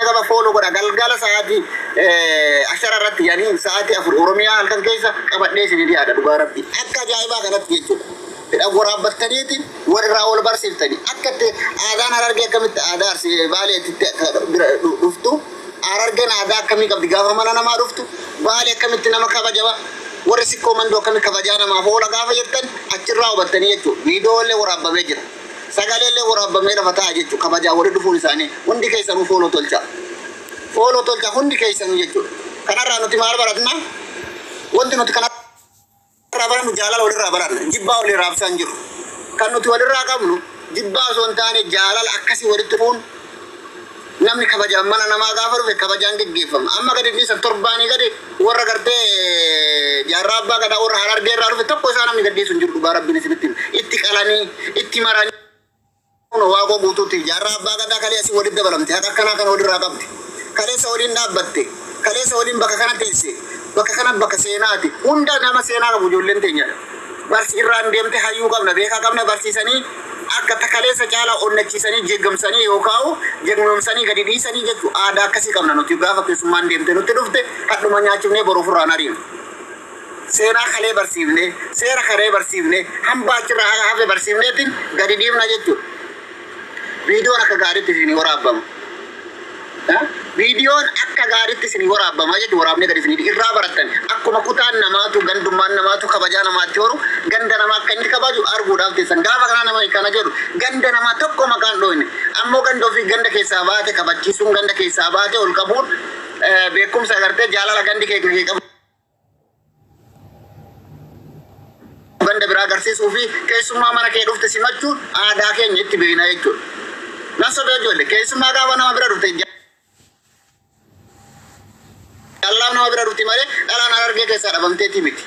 Qaba follow godha. Galgala sa'aatii 10 irratti, yani sa'aatii 4 Oromiyaa, halkan keessa qabadhee isin dhiyaadha. Dhugaa Rabbi, akka ajaa'ibaa kanatti jechuudha. Hidha waraabbattaniiti walirraa wal barsiiftanii akka itti aadaan Harargee akkamitti aadaa Arsii Baaleetti bira dhuftu, Harargeen aadaa akkamii qabdi gaafa mana namaa dhuftu, Baalee akkamitti nama kabajaba, warri Sikkoo Mandoo akkamii kabajaa namaaf oola gaafa jettan achirraa hubattanii jechuudha. Viidiyoolee waraabbamee jira. Sagaleellee waraabbamee lafa taa'a jechuudha. Kabajaa walii dhufuun isaanii. Hundi keessanuu follow tolcha. Follow tolcha hundi keessanuu jechuudha. Kanarraa nuti maal baratna? Wanti nuti kanarraa barannu jaalala walirraa baranna. Jibbaa walirraa raabsaa hin jiru. Kan nuti walirraa qabnu jibbaa osoo hin taane jaalala akkasii walitti dhufuun, namni kabajaan mana namaa gaafa dhufe kabajaan geggeeffama. Amma gadi dhiisan, torbaanii gadi warra gartee Jaarraa Abbaa Gadaa, warra Harargee irraa dhufe tokko isaa namni gad dhiisu hin jiru. Dhugaa Rabbiin isinitti hima. Itti qalanii itti maranii Waaqoo Guutuutti Jaarraa Abbaa Gadaa kalee asii walitti dabalamte, haqa akkanaa kana walirraa qabdi. Kaleessa waliin dhaabbatte. Kaleessa waliin bakka kana teesse. Bakka kana bakka seenaati. Hunda nama seenaa qabu ijoolleen teenyadha. Barsi irraan deemte hayyuu qabna, beekaa qabna, barsiisanii akka takaleessa caalaa onnachiisanii, jeegamsanii yookaan jegnoomsanii gadi dhiisanii jechuudha. Aadaa akkasii qabna nuti. Gaafa keessummaan deemte nutti dhufte hadhuma nyaachifnee boru ofirraan ariinu. Seenaa kalee barsiifne, seera kalee barsiifne, hambaa achirraa hafe barsiifneetiin gadi dhiifna jechuudha. Viidiyoon akka gaariitti isinii waraabbama. Viidiyoon akka gaariitti isinii waraabbama jechuudha. Waraabnee gadi isinii irraa barattan. Akkuma kutaan namaatu, gandummaan namaatu kabajaa namaatti horu, ganda namaa akka inni kabaju arguudhaaf teessan. Gaafa kana nama kana jedhu ganda namaa tokko maqaan dhooyne. Ammoo ganda ofii, ganda keessaa baate kabachiisuun, ganda keessaa baate ol qabuun, beekumsa agartee jaalala gandi kee qabu ganda biraa agarsiisuu fi keessummaa mana kee dhufte simachuun aadaa keenya itti beekna jechuudha. Nan sobee ijoollee? Keessummaa gaafa nama bira dhufte dhalaan nama bira dhufti malee dhalaan Harargee keessaa dhabamteeti miti.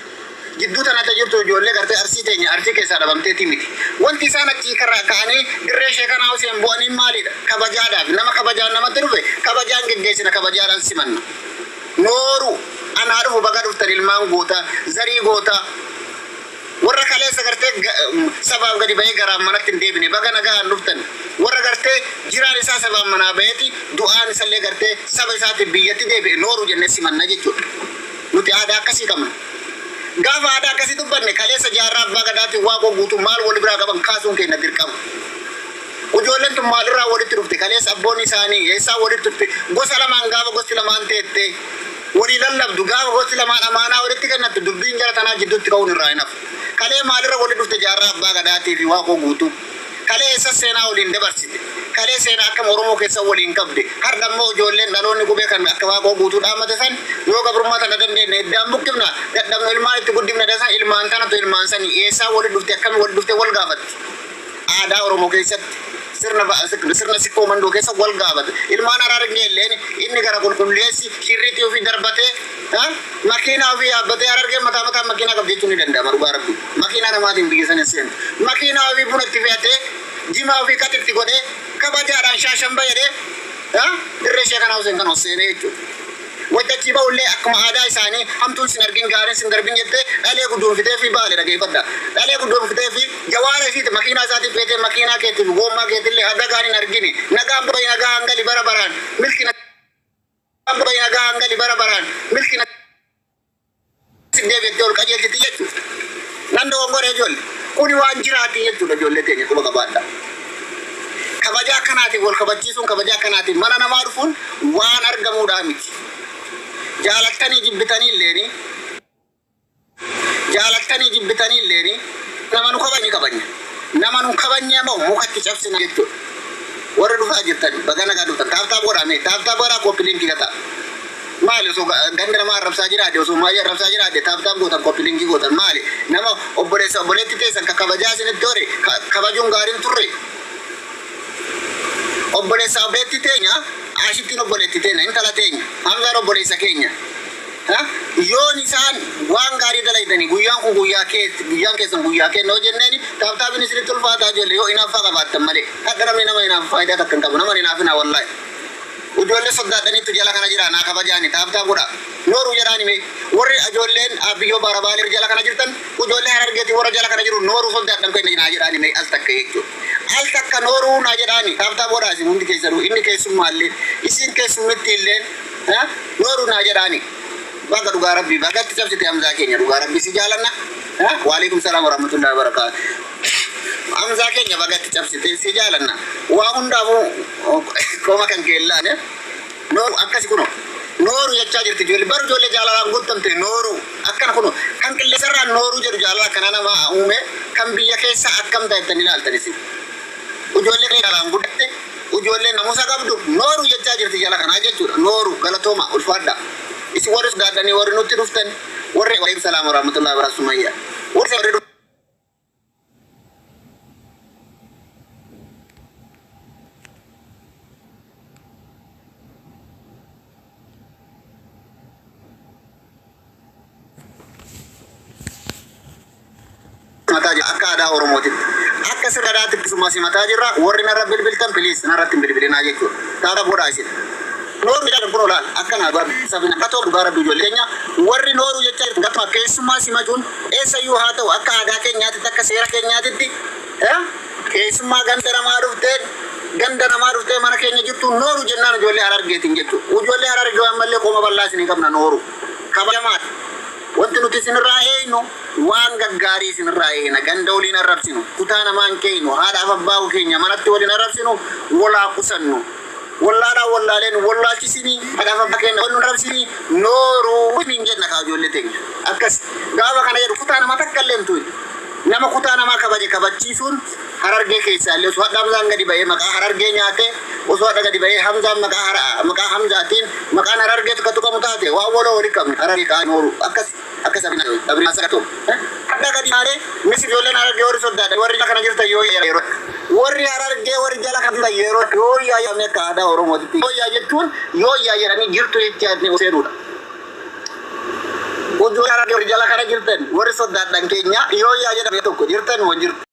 Jidduu tanatti jirtu ijoollee gartee Arsii teenya, Arsii keessaa dhabamteeti miti. Wanti isaan achii karra ka'anii dirree sheekanaa Huseen bu'anii maalidha? Kabajaadhaaf. Nama kabajaan namatti dhufe kabajaan geggeessina, kabajaadhaan simanna. Nooru, anaa dhufu, baga dhuftan ilmaan gootaa, zarii gootaa. Warra kaleessa gartee sabaaf gadi bahee garaan manatti hin deebine, baga nagaan dhuftan. Warra gartee jiraan isaa sabaan manaa baheeti du'aan isallee gartee saba isaatiif biyyatti deebi'e, nooru jennee simanna jechuudha. Nuti aadaa akkasii qabna. Gaafa aadaa akkasii dubbanne, kaleessa Jaarraa Abbaa Gadaatiin Waaqoo Guutuu maal wal biraa qaban kaasuun keenya dirqama. Ijoolleen tun maalirraa walitti dhufte? Kaleessa abboonni isaanii eessaa walitti dhufte? Gosa lamaan gaafa gosti lamaan teette walii lallabdu, gaafa gosti lamaan amaanaa walitti kennattu, dubbiin jara tanaa jidduutti ka'uun irraa hin hafu. Kalee maalirra walitti dhufte Jaarraa Abbaa Gadaatii fi Waaqoo Guutuu? Kalee eessa seenaa waliin dabarsite? Kalee seenaa akkam Oromoo keessa waliin qabde? Har'a immoo ijoolleen dhaloonni qubee kan akka Waaqoo Guutuu dhaammate san, yoo gabrummaa tana dandeenye iddaan buqqifna, dadhabnu ilmaan itti guddifna dasan, ilmaan tanatu ilmaan sanii eessaa walitti dhufte, akkami walitti dhufte wal gaafatti. Aadaa Oromoo keessatti, sirna Sikkoo Mandoo keessa wal gaafatu. Ilmaan Harargee illeen inni gara qulqulleessi shirriitii ofii darbatee, makiinaa ofii yaabbatee, Harargeen mataa mataan makiinaa qabdi jechuun ni danda'ama, dhugaa Rabbi. Makiinaa namaatiin biyya sana seentu. Makiinaa ofii buna itti fe'atee, jimaa ofii qaxitti godhee, kabajaadhaan shaashamba jedhee dirree ishee kanaa Huseen kan ol seenee jechuudha. Wajjachii ba'ullee akkuma aadaa isaanii hamtuun sin argin, gaariin sin darbin jettee dhalee guduunfitee fi Baale dhageeffadha. Dhalee guduunfitee fi jawaana isiiti makiinaa isaatiif feetee, makiinaa keetiif goommaa keetillee hadagaan hin argini. Nagaan bahi, nagaa hangali, bara baraan milki, nagaan bahi, nagaa hangali, bara baraan milki si deebi'ettee ol qajeelchiti jechuudha. Nan dogongore ijoollee? Kuni waan jiraati jechuudha, ijoollee teenya quba qabaadha. Kabaja akkanaatiin wal kabachiisuun, kabaja akkanaatiin mana namaa dhufuun waan argamuudhaa miti. Jaalattanii jibbitanii illeeni, jaalattanii jibbitanii illeeni, nama nu kabajni kabajna. Nama nu kabajne ammoo mukatti cabsina jechuudha. Warri dhufaa jirtan baga nagaa dhuftan. Tap tap godhaa mee, tap tap godhaa, copy link gataa. Maali, osoo ganda namaa arrabsaa jiraadhe, osoo maayii arrabsaa jiraadhe, tap tap gootan, copy link gootan maali? Nama obboleessa obboleetti teessan ka kabajaa isinitti hore kabajuun gaariin turre. Obboleessa obboleetti teenya, Ashittiin obboleetti teenya, intala teenya, Hamzaan obboleessa keenya. Yoon isaan waan gaarii dalaydanii, guyyaan kun guyyaa kee, guyyaan keessan guyyaa kenna yoo jenneeni, tap tapiin isinitti ulfaataa ijoollee, yoo hinaaffaa qabaattan malee. Hadha namni nama hinaafu faayidaa takka hin qabu. Nama hin hinaafinaa wallaahi. Ijoollee soddaadhaniitu jala kana jira naa kabajaani tap tap godha. Nooruu jedhaani mee warri ijoolleen biyyoo baarabaalee jala kana jirtan ijoollee Harargeeti warra jala kana jiru nooruu soddaadhan kenna naa jedhaani mee al takka jechuudha. Al takka nooruu naa jedhaani tap tap godhaa isin hundi keessanuu inni keessummaallee isin keessummitti illee nooruu naa jedhaani. Baga dhugaa rabbii bagatti cabsite Hamzaa keenya dhugaa rabbii si jaalanna. Waalaikum salaam warahmatullahi wabarakatuh. Hamzaa keenya bagatti cabsite si jaalanna. Waa hundaafuu kooma kan keellaane nooru akkasi kuno nooru jechaa jirti ijoollee baru ijoollee jaalalaan guutamte nooru akkana kuno kan qilleensarraa nooruu jedhu jaalala akkana nama uume kan biyya keessa akkam ta'e jettanii ilaaltan isin. Ijoollee jaalalaan guddatte ijoollee namusa qabdu nooru jechaa jirti jala kanaa jechuudha nooru galatooma ulfaadha. Isin warri sodaadhanii warri nutti dhuftan warri waalaikum salaam warahmatullahi wabarakatuh Sumayya. Warri simataa jira akka aadaa Oromootitti. Akka sirna aadaatti keessummaa simataa jirra warri narra bilbiltan please narratti hin bilbilinaa jechuudha. Tap tap godhaa isin. Nooruu jedhan kun olaal akkana sabina katoo dhugaa rabbii ijoollee keenya warri nooruu jechaa jirtu gatuma keessummaa simachuun eessayyuu haa ta'u akka aadaa keenyaatitti akka seera keenyaatitti keessummaa ganda namaa dhuftee ganda namaa dhuftee mana keenya jirtu nooru jennaan ijoollee Harargeetiin jechuudha. Ijoollee Harargee ammallee qoma bal'aa isinii qabna nooru. Kabajamaadha. Wanti nuti isinirraa eeynu waan gaggaarii isinirraa eeyna. Ganda waliin arrabsinu, kutaa namaan keeynu, haadhaaf abbaa keenya manatti waliin arrabsinu, walaa qusannu. Wallaalaa wallaaleen wallaalchisinii, haadhaaf abbaa keenya wal arrabsinii, nooruu hin jenna kaa ijoollee teenya. Akkas gaafa kana jedhu kutaa nama takka illee hin tuqne. Nama kutaa namaa kabaje kabachiisuun Harargee keessaa illee osoo hadha Hamzaan gadi ba'ee maqaa Harargee nyaatee osoo hadha gadi ba'ee Hamzaan maqaa maqaa Hamzaatiin maqaan Harargee akka tuqamu taate waan waloo walii qabne Harargee kaa nooru akkas akkas sabina sagato. Hadha gadi baanee mis ijoolleen Harargee warri soddaadha warri kana jirtan yoo yeroo warri Harargee warri jala kan jirtan yeroo yoo yaa yaamne akka aadaa Oromootitti yoo yaa jechuun yoo yaa jedhanii jirtu jechaa seenuudha. Ijoollee Harargee warri jala kana jirtan warri soddaadhan keenya yoo yaa jedhame tokko jirtan moo jirtu.